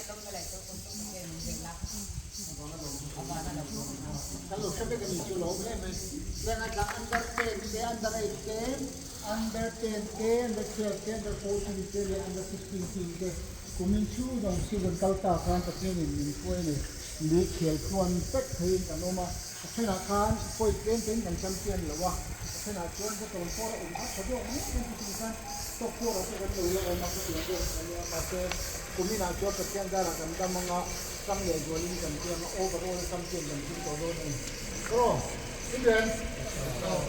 Kan lo hre vek a ni chu lo awm hle mai. Leng a tla under 10 te, under 8 te, under 10 te, under 12 te, under 14 te leh under 16 team te kumin chu zawng season kal ta khan Pathianin min hruai a ni. League khel tluan vek theiin kan awm a, a thenah khan point tlem tein kan champion lo a, a thenah chuan ka tawn four a awm kha tha zawk mai kan ti tih khan top four ah te kan lo la awm a, khatiang zawk a nia. Mahse kuminah chuan Pathian zarah kan dam anga chang leh zualin kan piang a, overall a champion kan tum tawh dawn a ni. Aw, Indian? Aw,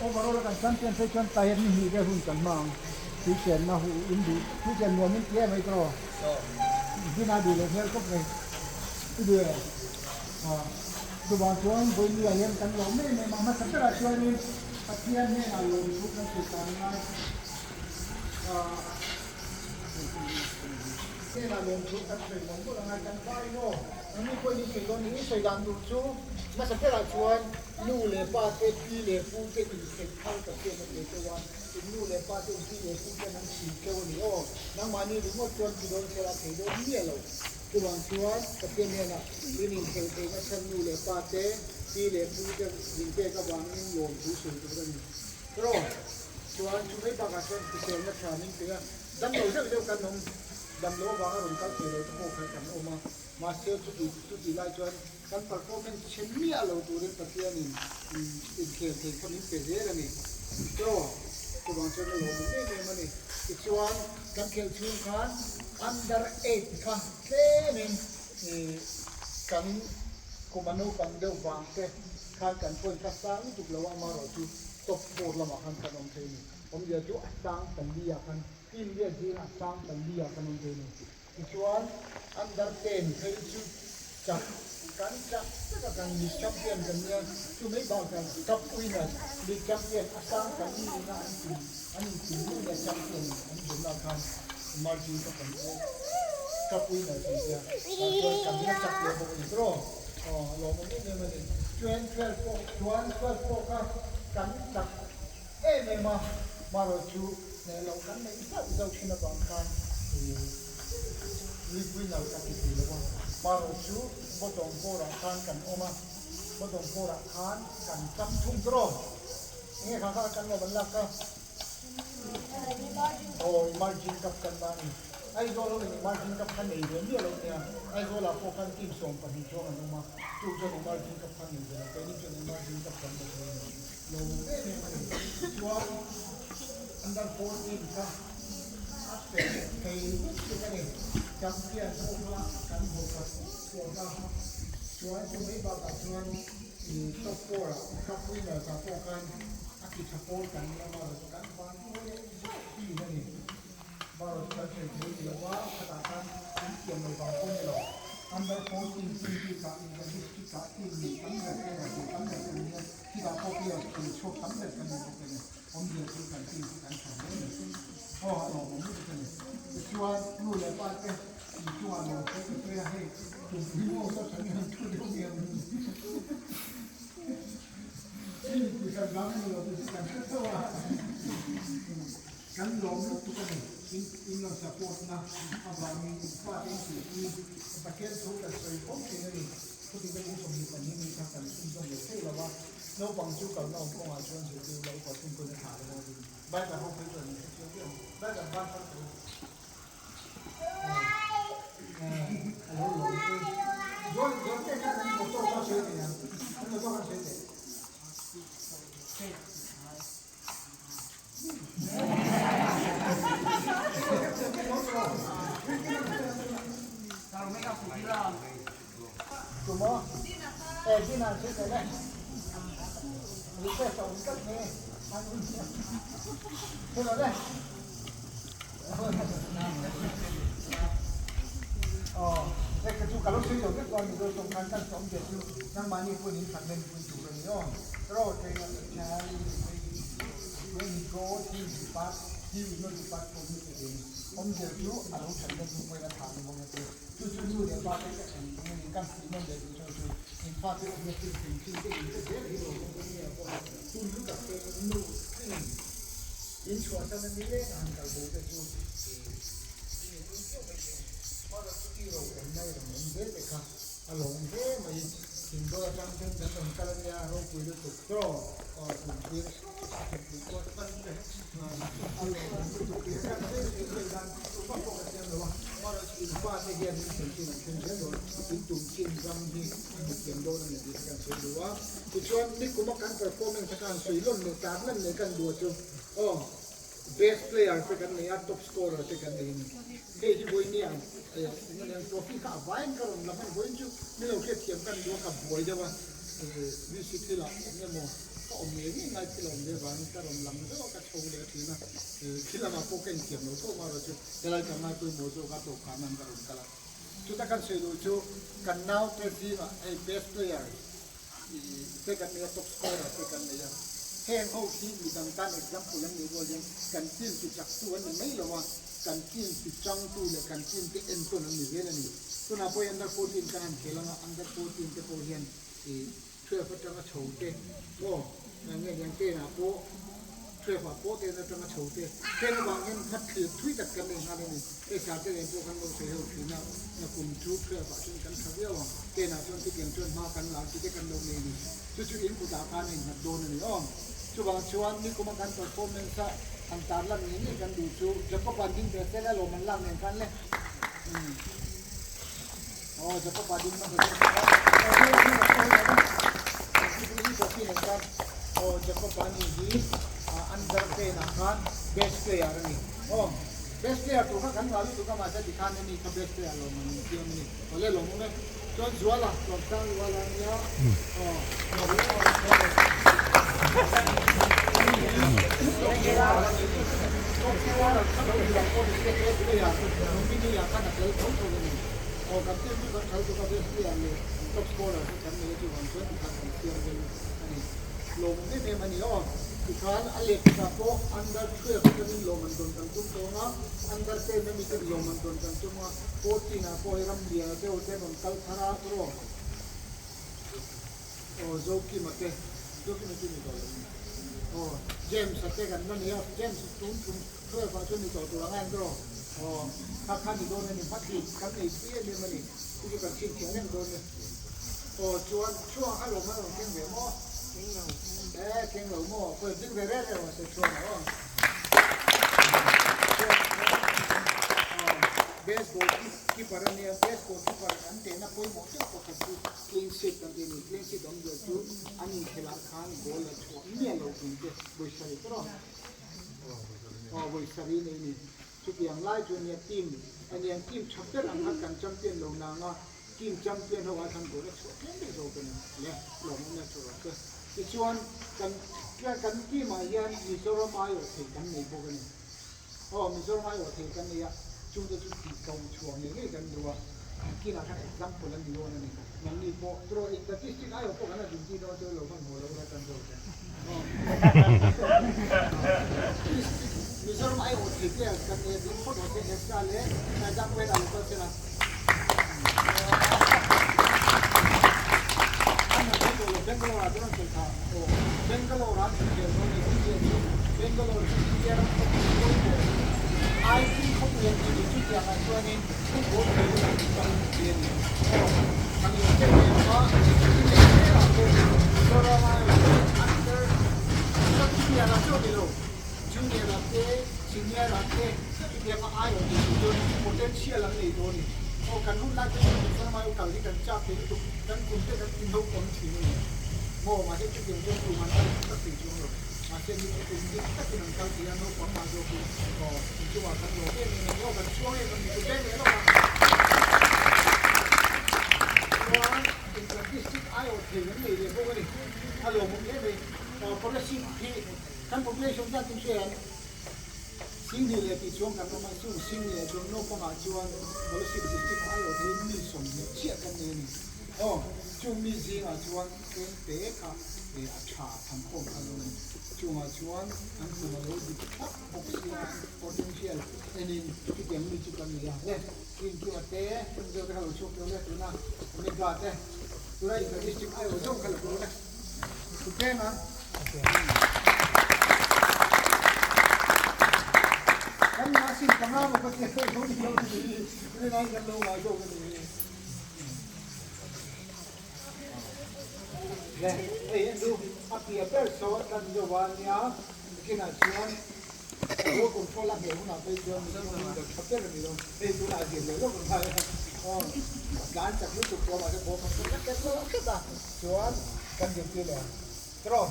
overall a kan champion phei chuan tahian ni hnih vel hun kan hma ang. Tuichenna hu in duh, tuichen nuam in ti em mai tawh. Zina duh leh hmel khawp mai. I duh em? Aw. Chuvang chuan vawinia hian kan lawm em em a, hmasa berah chuanin Pathian hnenah lawmthu kan sawi tan ngai. Hnenah lawmthu kan sawi mawlh mawlh a ngai kan vai maw? Nangni pawhin in sawi dawn ni, in sawi dan tur chu hmasa berah chuan nu leh pa te, pi leh pu te intheih thar Pathian a pe teuh a, in nu leh pa te, in pi leh pu ten an chhim teuh a ni aw. Nangmahni ringawt chuan ti dawn sela thei dawn miah lo. Chuvang chuan Pathian hnenah in intheih theihna chhan nu leh pa te, pi leh pu te min pek avangin lawmthu sawi tur a ni. Erawh chuan chu mai bakah chuan hriselna tha min pe a, damlo deuh deuh kan awm, damlo avanga rawn kal thei lo te pawh kha kan awm a, mahse chuti chuti lai chuan kan performance chhe miah lo turin Pathianin inkhel thei kha min pe zel a ni. Erawh chuvang chuan a lawmawm em em a ni. Tichuan kan khelh chhung khan under eight kha tlemin kan kum a naupang deuh vang te khan kan point kha sang lutuk lo a, amaherawhchu top four lamah khan kan awm thei a ni. Awmzia chu a sang pali ah khan team riat zingah a sang pali ah kan awm thei a ni. Tichuan under 10 phei chu chak kan chak vek a, kan league champion kan nia, chu mai bakah cup winner league champion a sang pali ina an tum an intum mai nia champion an tumna khan margin ka kan cup winner kan tia tah chuan kan la chak leh bawk a ni tawh aw a lawmawm em em a ni. Chuan 12 pawh chuan 12 pawh kha kan chak em em a, marawh chu hneh loh kan neih zauh zauh thin avang khan league winner ka ti thei lo a, marawh chu bottom four ah khan kan awm a, bottom four ah khan kan cham thung tawh enge kha kha kan lo an lak a, aw emerging cup kan la a ni, Aizawl ho in emerging cup kha nei ve miah lo nia, Aizawl ah pawh khan team 12 chuang an awm a, chu chuan emerging cup kha nei ve lo, keini chuan emerging cup kan la thei a ni. Lo em em a ni. Chuan under 14 kha a pe thei lutuk a ni. Champion pawh kha kan haw khat chhuak a. Chuan chu mai bakah chuan top four ah cup winners ah pawh khan a ti tha pawl kan nia marawh chu kan van duai leh zauh thin a ni. Marawh chu kan thei thei ti lo va, khatah khan in siam lo vang pawh ni lo. Under 14 team bikah in kan district ah team nih tam ber te emaw tih tam ber kan nia. Chutah pawh player thil chhuak tam ber kan ni bawk a ni. Awmzia chu kan team chu kan tha hle a ni. Aw a lawmawm lutuk a ni. Tichuan nu leh pa te inchungah lawm thu ka sawi a, hei tum hi maw saw tha nge an thu deuh nge ang hei puisa vang a ni lo tih chu kan hre tho a. Kan lawm lutuk a ni. In in rawn support na avangin fa te in tih hi Pathian thu kan sawi fo thin a ni. Khawtin ka lung 22 mi kha kan chhunzawm lo thei lo a, naupang chu kalna awm kawngah chuan zirtir la upa thung pawhin a thlah lo a ni. Bible ho phei chuan an hre chiang viau ang. Bible ban thar tawh u. A lo lawm pui. Zawn zawn te khan an motor kha sawi thei ang. An motor khan sawi teh. When he goes, he will depart, he will not depart from you again. Awmzia chu a lo that na hnu pawhin a thah ni bawk a ti. Chu chu nu leh pa te ka en tum a ni, kan tih nawn leh duh chuan chu in fa te awmna thil thing thil te in te zel hi lo awm a nia pawh hi hun hlu tak te nu in in chhuahsan a ni leng a han kal bo te chu i in in viau mai thei a ni. A lawm hle mai, Thingdawl atang chuan kan rawn kal ania, ropui lutuk tawk aw tum tir thingpui pawh pan te a lawm lutuk tih kan sawi thei thei dan tumah pawh ka siam lo a, amaherawhchu in pa te hian min sawi chin an thleng zel dawn, in tum chin ram hi a hmu thiam dawn a ni tih kha kan sawi duh a, tichuan nikuma kan performance kha kan sawi lawn leh tar lan leh kan duh chu aw. Best player te kan nei a, top scorer te kan nei a ni. Hei hi vawiin eh eng trophy kha a vaiin ka rawn la hman vawiin chu min lo hriatthiam ka ni duh a, ka buai deuh a, eh VC thilah eng emaw ka awm ngei ngei ngai thil a awm ve vangin ka rawn lang zeuh a, ka chho leh a thin a, eh thil lamah pawh ka inthiam lo tho amaherawh chu helai ka ngai pawimawh zawk a tawp khan an ka rawn kal a. Chuta kan sawi duh chu kan naute zingah hei best player te kan nei a, top scorer te kan nei a, heng ho hi midang tan example an nih rual hian kan team ti chaktu an ni mai lo a, kan team ti changtu leh kan team te entawn an ni zel a ni. Tunah pawh hi under 14 kan han khel anga, under 14 te pawh hian ih 12 atanga chho te maw nge niang tenah pawh 12 ah pawh ten atanga chho te heng avang hian hma thlir thui tak kan nei nghal a ni. Hei sa te nen pawh kan lo sawi ho thin a, na kum chu 12 ah chuan kan tha viau ang, ten ah chuan chutiang chuan hma kan la ang tih te kan lo nei a ni. Chu chu in kutah khan a innghat dawn a ni aw. Chuvang chuan nikuma kan performance a han tar lan ngei ngei kan duh chu Jacob an ding ve tel a lawm an lak nen khan le. Umm. Aw Jacob a ding hmasa zawk a. Aw hei hi a sawi lo a. Hi trophy nen khan aw Jacob a ni hi under 10 ah khan best player a ni. Aw best player tur kha kan ngah lutuk a mahse tikhan ani kha best player lo man an siam a ni. Awle lawm awm e. Chuan Zuala Tlawmsang Zuala a nia. Aw Top scorer kha lo ni ang pawh ni se best player Lumbini ah khan a tel tho tho a ni. Aw kan team chu kan thal tuk a best player leh top scorer te kan nei a chuvang chuan tikhan kan siam reng a ni. Lawmawm em em a ni aw. Tikhan a lehkha pawh under 12 atangin lawm an dawn kan tum tawng a, under 10 ami ten lawm an dawn kan tum a, 14 ah pawh hei ram lian a deuh te an rawn kal thar a tawh aw. Aw Zokima te, Zokima chu ni tawh lo ni. Aw James a te kan la nei a, James tun tum 12 ah chuan ni tawh tur ang a en tawh aw. Aw kha kha ni dawn a ni, hmathli kan nei pui em em a ni, chu chu kan chhinchhiah reng dawn a ni. Aw chuan chhuang kha lawm a rawn keng ve maw? Keng lo. Eh keng lo maw? Pawh ding ve reng reng se chhuang a aw. Chuan baseball keeper a nia, baseball keeper an tehna pawimawh deuh pakhat chu clean sheet kan tih a ni. Clean sheet awmzia chu an inkhelh ah khan goal a chhuah miah lo tih te vawisarih te rawh. Aw vawisarih nei a ni. Chutiang lai chu ania team aniang team tha ber ang kha kan champion lo nang a. Team champion ho ah khan goal a chhuah tlem ber zawk a ni le, lawmawm na chhuah rawh se. Tichuan kan kan team ah hian Mizoram aiawh thei kan nei bawk a ni. Aw Mizoram aiawh thei kan nei a, chungte chu tih ko chhuah ngei ngei kan duh a, kinah khan example an ni dawn a ni. Nangni pawh turaw inter district aiawh pawh kan la duty dawn chu lo hmanhmawh lo ula tan zawk e. Aw district Mizoram aiawh thei players kan nei a, ding phawt rawh se Ezra leh Saizakpuian a lo kal sela. Potential an nei dawn a ni. Aw kan hun lai te chuan Mizoram aio kal hi kan chak thei lutuk, kan kum te kan inho awm thin a ni. Maw mahse chutiang chuan tum an kal tak thei chuang lo. Mahse mi chu tum dik takin an kal thei a, naupang mah zawkin aw inchungah kan lawm em em a ni. Aw kan chhuang em a ni, chu veng leh lawk a. Chuan inter district aiawh thei an nei leh bawk a ni. A lawmawm hle mai. Aw Kolasib hi kan population zat in hria an. Singhi leh tih chuan kan awm a, chung Singhi ah chuan naupangah chuan Kolasib District aiawh theiin mi 20 chiah kan nei a ni. Aw, chung mi zingah chuan tlem te kha eh a tha tham khawm kha an awm a ni. Chungah chuan an kum a lo dik thlap bawk sia, an potential enin chutiang mi chu kan nei a. Le, Rinkiwa te, Rinzau te kha lo chhuak teuh le tuna Omega te, tuna Inter District aiawh zawng kha lo kal le. Thuthleng ang. Kan ngah sin panga maw ka tia lo ni lo ni rinai kan lo ngai zawk a ni. Le hei en chu a piah ber saw a tlan deuh a nia bikinah chuan ball control a ngheh hunah phei chuan mihring leader tha ber a ni dawn hei tunah a zir leh lawk ang khai a aw a tlan chak lutuk pawh mahse ball control a ken lo hret a chuan kan zirtir leh ang tiraw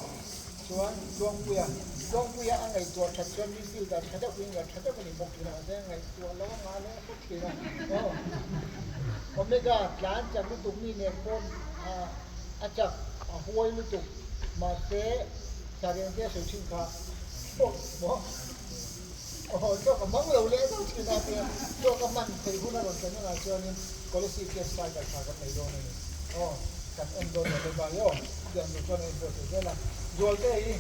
chuan Tluangpuia Tluangpuia a ngaihtuah that chuan midfielder tha deuh winger tha deuh a ni bawk thin a mahse a ngaihtuah lo a ngah leh a hawt thin a aw Omega tlan chak lutuk mi nen pawn a chak a huai lutuk mahse Sariang te a sawi thin kha aw maw aw chawk a hmang lo leh deuh thin a tia chawk a hman theih hun a rawn thlen hunah chuanin Kolasib hian striker tha kan nei dawn a ni aw kan en dawn lo Omega hi aw tiang tur chuan a inbuatsaih zel a Zualte hi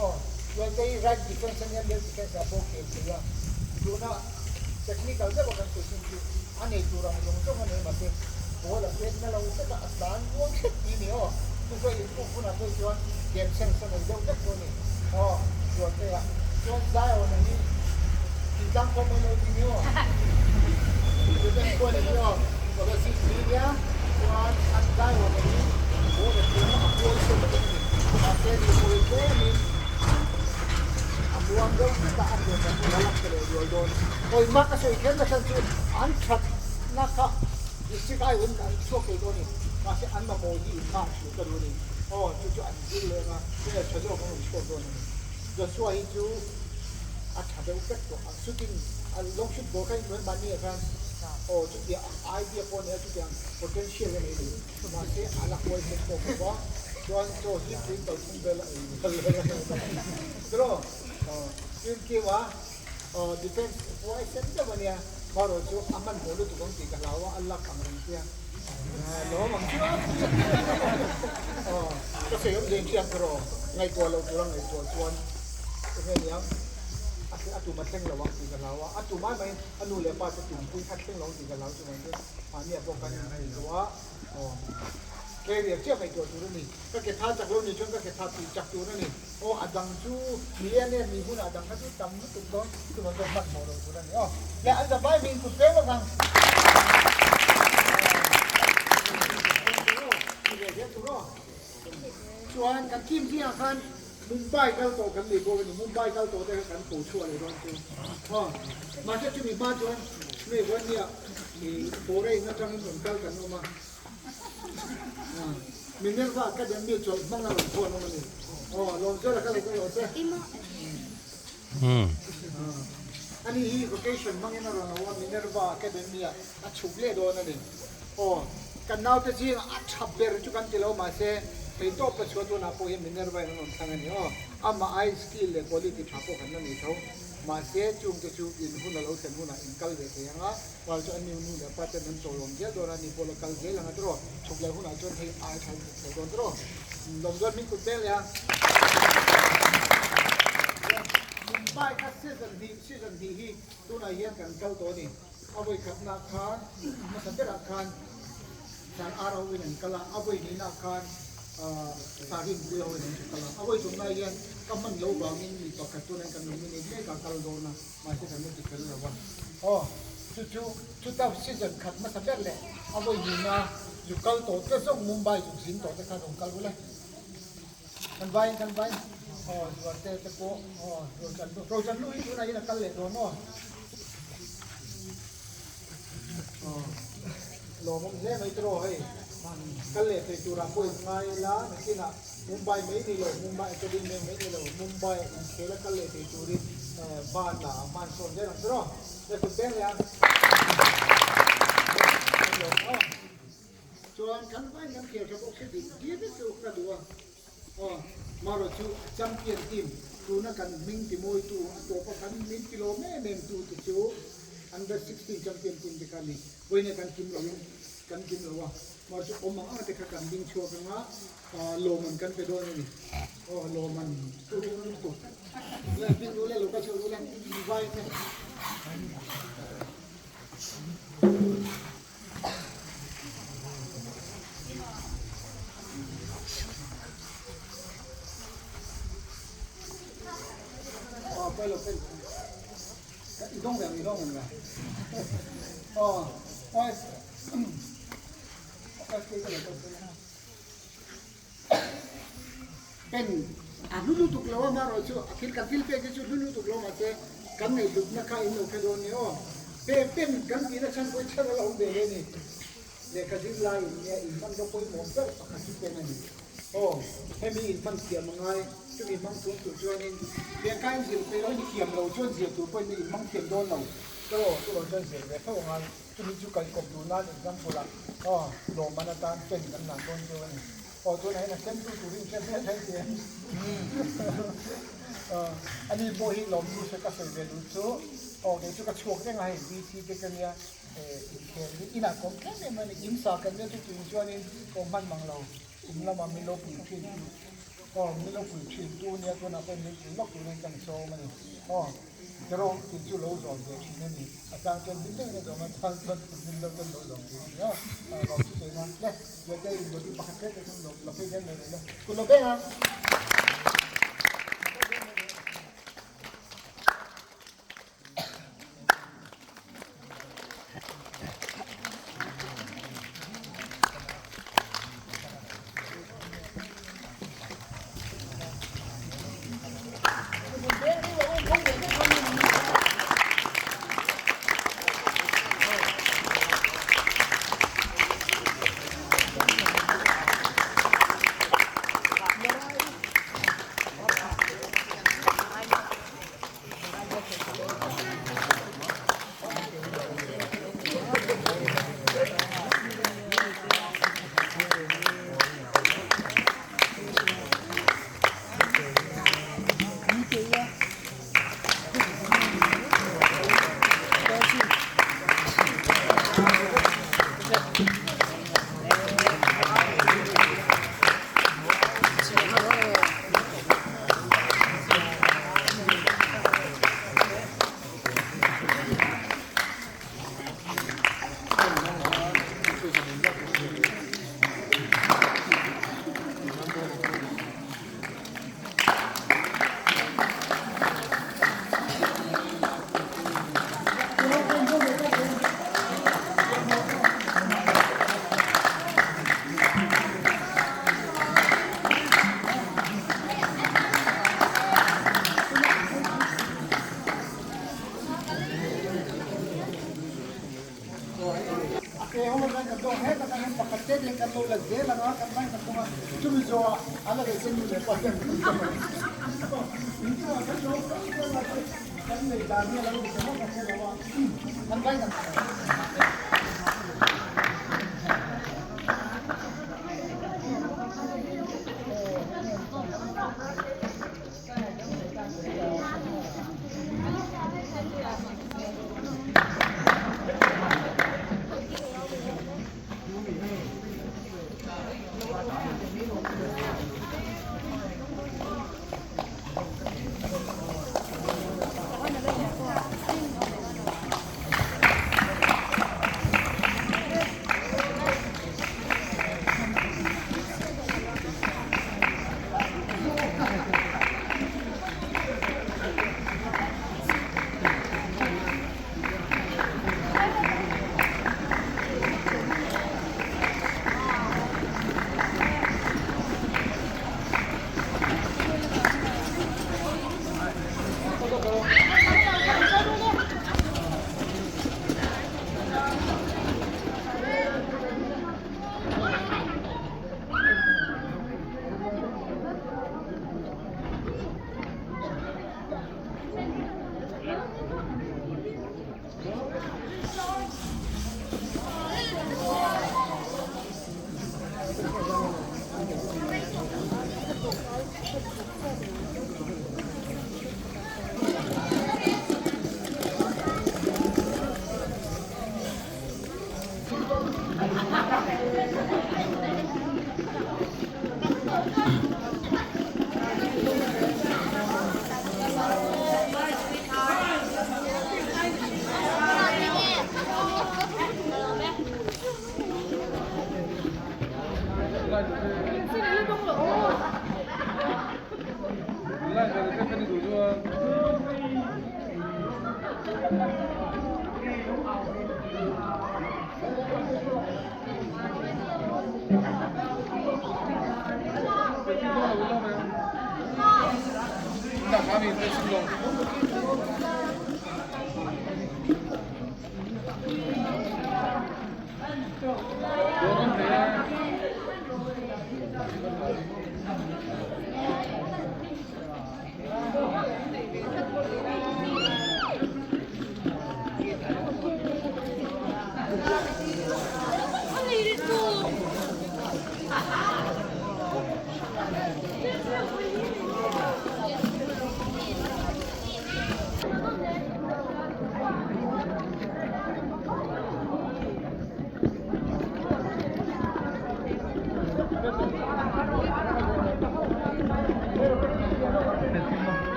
aw Zualte hi right defence ania left defence ah pawh khel thei a tuna technical deuh a kan sawi thin chu a nei tur ang zawng zawng a nei mahse ball a pet na lo vek a a tlan muang hret tih a ni aw. Chu chuan improve hunah phei chuan game sense a nei deuh vek dawn a ni aw Zualte ah chuan Zion a hi thingtlang khawm mai lo tih a ni aw. Ruben khuan a hi aw scholarship tih a nia chuan an Zion a hi ball a thiam a a huai sawn vek a ni mahse ni pawhin tlemin a muang deuh vek a a pian dan chu a lak ta leh rual dawn. Awi mak a sawi kher na chhan chu an that na kha district ai awm an chhuak thei dawn a ni mahse an mamawh hi in nghah hrih ka duh a ni aw chu chu an zir leh anga hmel tha zawk an rawn chhuak dawn a ni Joshua hi chu a tha deuh vek tawh a shooting a long shoot ball kha in hmuh mahni ah khan aw chutia ang idea pawh a nei a chutiang potential a nei a ni mahse a la huai sen tawk lo va chuan chaw hi tui kal thum vel a ei vel a ni tiraw aw tin kim a. Aw defense huai sen deuh a nia, marawh chu a hmanhmawh lutuk ang tih ka hlau a, a luck ang reng tia lawm ang chu a aw ka sawi awm zeng hriat erawh ngaihtuah loh tura ngaihtuah chuan enge niang a a tum a thleng lo ang tih ka hlau a, a tum ai maiin a nu leh pa te tumpui kha thleng lo ang tih ka hlau chuvang chuan mahnia pawh kan intuah a aw career chiah ngaihtuah tur a ni, ka ke tha chak lo nih chuan ka ke tha tih chak tur a ni. Aw a dang chu ni a nia ni hunah dang kha chu tam lutuk dawn chuvang chuan hmanhmawh lo tur a ni aw. Le an zavai min kut peng lawk ang. Chuan kan team zingah khan Mumbai kal tawh kan nei bawk a ni Mumbai kal tawh te kha kan ko chhuah leh dawn chu aw. Mahse chumi hma chuan hmei vawn nia i foreign atangin rawn kal kan awm a. Minerva Academy chawlh hmang a rawn thawn awm a ni. Aw, Lawmzuala kha lo kal rawh che. Ani hi vacation hmangin a rawn lo a, Minerva Academy ah a chhuk leh dawn a ni. Aw, kan naute zingah a tha ber chu kan ti lo mahse theihtawp ka chhuah tunah pawh hian Minerva in an rawn thlang a ni. Aw, amah ai skill leh quality tha pawh kan la nei tho. Mahse, chungte chu in hun a lo thlen hunah in kal ve thei ang a. Pal chu an nu nu leh pa ten an chawiawm zel dawn a, ni pawh la kal zel ang a tiraw, chhuk leh hunah chuan hei ai tha in chhuk thei dawn tiraw, lawm chuan min kut peng leh a. Mumbai kha season hnih season hnih hi tunah hian kan kal tawh a ni, a vawi khatnah khan hmasa berah khan Sar Ar ho in an kal a, a vawi hnihna khan Sar Rinpuia ho in an kal a, a vawi tumna hian ka hman lo vangin mi pakhat tunah hian kan nominate mek a kal dawn a. Mahse kan la ti fel lo a. Aw, chu chu chuta season khat hmasa ber leh a vawi hnihna zu kal tawh te zawng Mumbai zuk zin tawh te khan rawn kal ule. Kan vaiin kan vaiin aw Zuarte te pawh aw Rochanlu Rochanlu hi tunah hian a kal leh dawn aw. Aw lawmawm hle mai tiraw hei kal leh thei turah pawh in ngai ila nakinah Mumbai mai ni lo Mumbai Academy mai ni lo Mumbai inkhel a kal leh thei turin hman lah hman sawn zel ang tiraw le kut beng leh ang chuan kan vain kan khel tha bawk si dik tir vek chu ka duh a aw marawh chu champion team tuna kan hming ti mawitu a tawpa kan min ti lawm em em tu te chu under 16 champion team te kha a ni vawiin kan kim loin kan kim lo a marawh chu awm ang ang te kha kan ding chhuak anga Lawman kan pe dawn a ni. Aw lawman chu ring lutuk. Le hming ru le lo ka chhuah ru le vai te. Aw pai lo pai. I dawng ve ang i dawng ang ve. Aw oi. Pen a hlu lutuk lo a, amaherawhchu a thil kan thil pek hi chu hlu lutuk lo mahse kan ngaihhlutna kha in lo hre dawn nia aw. Pe pen kan tihna chhan pawh hi chhan a la awm ve hle a ni. Lehkha zir laiin nia in hmanraw pawimawh ber pakhat chu pen a ni. Aw, hemi in hman thiam a ngai, chumi hmang thiam tur chuanin lehkha in zir peih lo, in thiam lo chuan zir tur pawhin in hmang thiam dawn lo. Aw, chuvang chuan zir ve tho a ngai. Chumi chu kalkawp duh nan example ah aw lawmman atan pen kan lan dawn chu a ni. Aw tunah hian a sentu turin hriat hmel thei si em? Ani pawh hi lawmtu hre ka sawi ve duh chu aw kei chu ka chhuak reng a hei VC te ka nia inkhel hi inah ka awm tlem em a ni in sa kan nia chu tun chuanin ka awm hman mang lo in lamah min lo pui thin tu aw min lo pui thin tu nia tunah pawh min pui lawk turin kan sawm a ni aw. Erawh thil chu lo zawm ve thin a ni. A chang chuan hlim deuhin a zawm a, chang chuan hlim deuh chuan lo zawm thin a ni a. Lawm chu sawi nan hle. Zualte in body pakhat hle te chuan lo la phei hian mai rih la. Kut lo beng ang.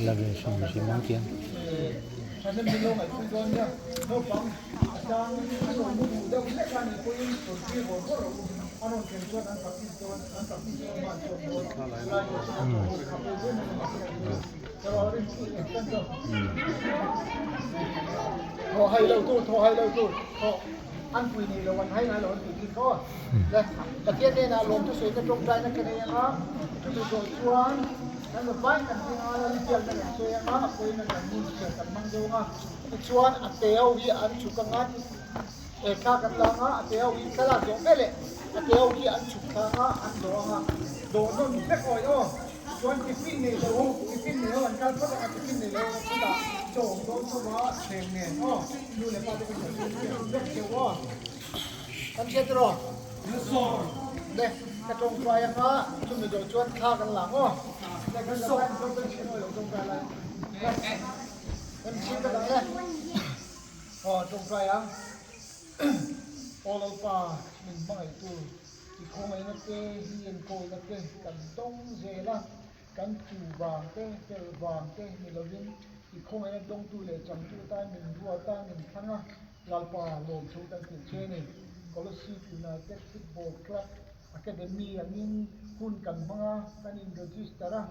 La ve hrim hrim ang khian. Tichuan a te ho hi an chhuk anga he thla kan la anga a te ho hi thlalak zawh vel leh a te ho hi an chhuk thla anga an dawh anga dawh nawn vek awih aw chuan tiffin nei lo tiffin nei ho an kal phawt anga tiffin nei lo ho chutah chaw awm dawn tho a thleng nen aw nu leh pa te kan vek theuh aw kan hriat erawh le ka tawngtai anga chumi zawh chuan thla kan la ang aw le kan tawngtai lai Kan chhing ka dang le. Aw tawngtai ang. Aw Lalpa min hmangaihtu i khawngaihna te hi enkawlna te kan dawng zel a, kan tu vang te, fel vang te ni lovin i khawngaihna dawngtu leh changtu tan min ruat a, min thlang a, Lalpa lawmthu kan hrilh che a ni. Kolasib United Football Club Academy angin hun kan hmang a, kan in register a.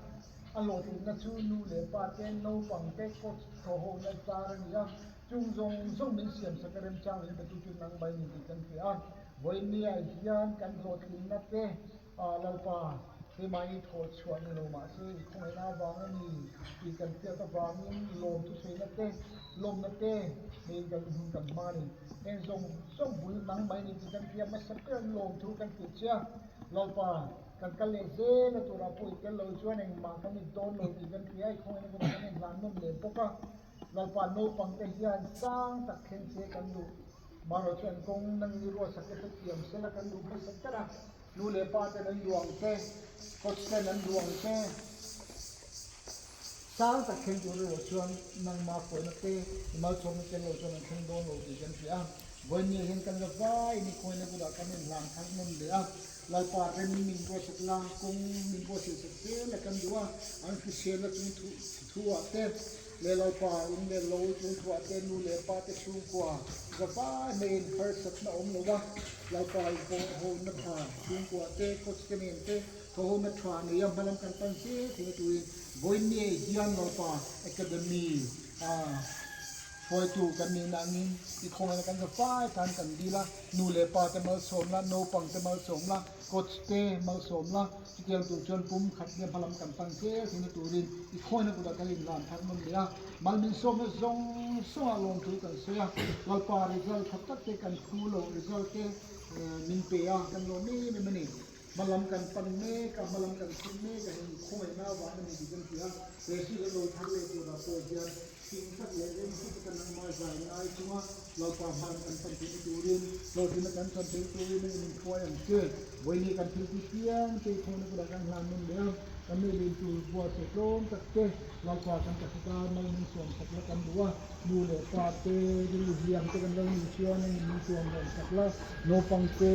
A hlawhtlinna chu nu leh pa te, naupang te, coach thawhhona zar a ni a, chung zawng zawng min siamsak a remchang leh betu chu nang mai ni tih kan hria a. Vawinia hian kan hlawhtlinna te Lalpa keimahni thawh chhuah ni lo mahse i khawngaihna avang a ni tih kan hriat avangin lawmthusaina te, lawmna te neiin kan hun kan hmang a ni. Heng zawng zawng bul nang mai ni tih kan hria hmasa ber lawmthu kan hrilh che a, Lalpa. Kan kal leh zel a turah pawh i tel lo chuan engmah kan in dawn lo tih kan hria a, i khawngaihna kawngah kan inhlan nawm leh bawk a. Lalpa naupang te hian sang tak thleng se kan duh. Marawh chuan kawng nang ni ruahsak te hrethiam sela kan duh hmasa ber a. Nu leh pa ten an duh ang che, coach ten an duh ang che. Sang tak thleng tur erawh chuan nangmah kawihna te, i malchhawmna tel lo chuan an thleng dawn lo tih kan hria a. Vawiin hian kan la vai ni khawngaihna bulah kan inhlan thar nawn leh a. Lalpa rem min ruahsak la, kawng min ruahsiahsak zel a kan duh a, an hriselna chung thuah te leh Lalpa in leh lo chung thuah te nu leh pa te chhungkua zavai hmeiin harsatna awm lo a, Lalpa in pawh hona tha chhungkua te, coach te nen te thawhona tha nei a hmalam kan pan zel thei na turin vawiin ni hian Lalpa Academy a. Hruaitu kan nihna angin i khawngaihna kan za fai tan kan dil a, nu leh pa te malsawm la, naupang te malsawm la, coach te malsawm la, chutiang tur chuan pum khat nia hmalam kan pan zel theihna turin i khawngaihna kutah kan inlan thar nawn leh a, mal min sawmna zawng zawngah lawmthu kan sawi a, Lalpa result tha tak te kan phu loh result te min pe a, kan lawm em em a ni. Hmalam kan pan mek a, hmalam kan thlen mek a, heng khawngaihna avang a ni tih kan hria. He season lo thar leh turah pawh hian fing tak leh rem hret taka nangmah zai ngai chunga Lalpa hmalam kan pan theihna turin, hlawhtlinna kan chan theih turin engin min hruai ang che. Vawiin kan thil ti piang te khawngaihna bulah kan hlan nawn leh a, kan nei lin tur buatsaih tlawm tak te Lalpa kan taksa tan mal min suam sak la kan duh a, nu leh pa te rilru hliam te kan lo nih chuan engin min tuam lawm sak la, naupang te,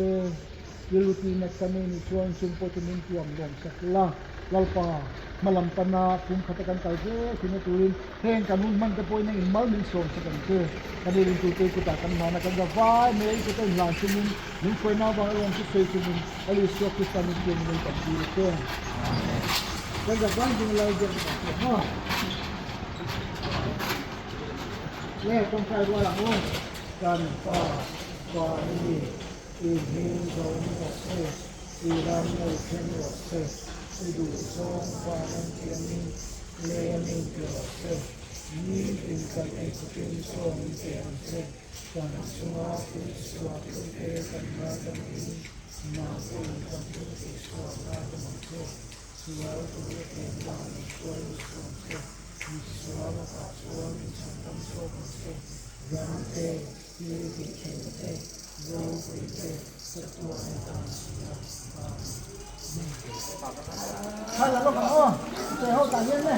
Rilru tihnak kan nei nih chuan chung pawh chu min tuam lawm sak la. Lalpa, hmalam pana kum khata kan kal zel thin na turin heng kan hun hman te pawhin engin mal min sawm sak ang che. Kan ei ringtute kutah kan hlan a, kan za vai mai a, i kuta inhlan chungin min hruaina avanga lawm chu sawi chungin Lal Isua Krista min pian in kan dil a che. Kan za vai ding Lal biak kan hria maw? Le, tawngtai rual ang u. Kan Pa, Van i ni. I hming zawng rawh se, i ram lo thleng rawh se, i duh zawng van an tiangin lei an inti rawh se. Nitin kan eikhawpin chaw min pe ang che, kan chunga thil chhuak tute kan ngaidam in nang pawhin kan thil tih chhuak ngaidam ang che. Sual tur engmah min hruai ni suh ang che, misual lakah chuan min chhandam zawk ang che. Ram te, thil tih theihna te, ropui te, chatuan i tan si a, Amen. Thla la lawk ang aw, sawi ho tah hian le.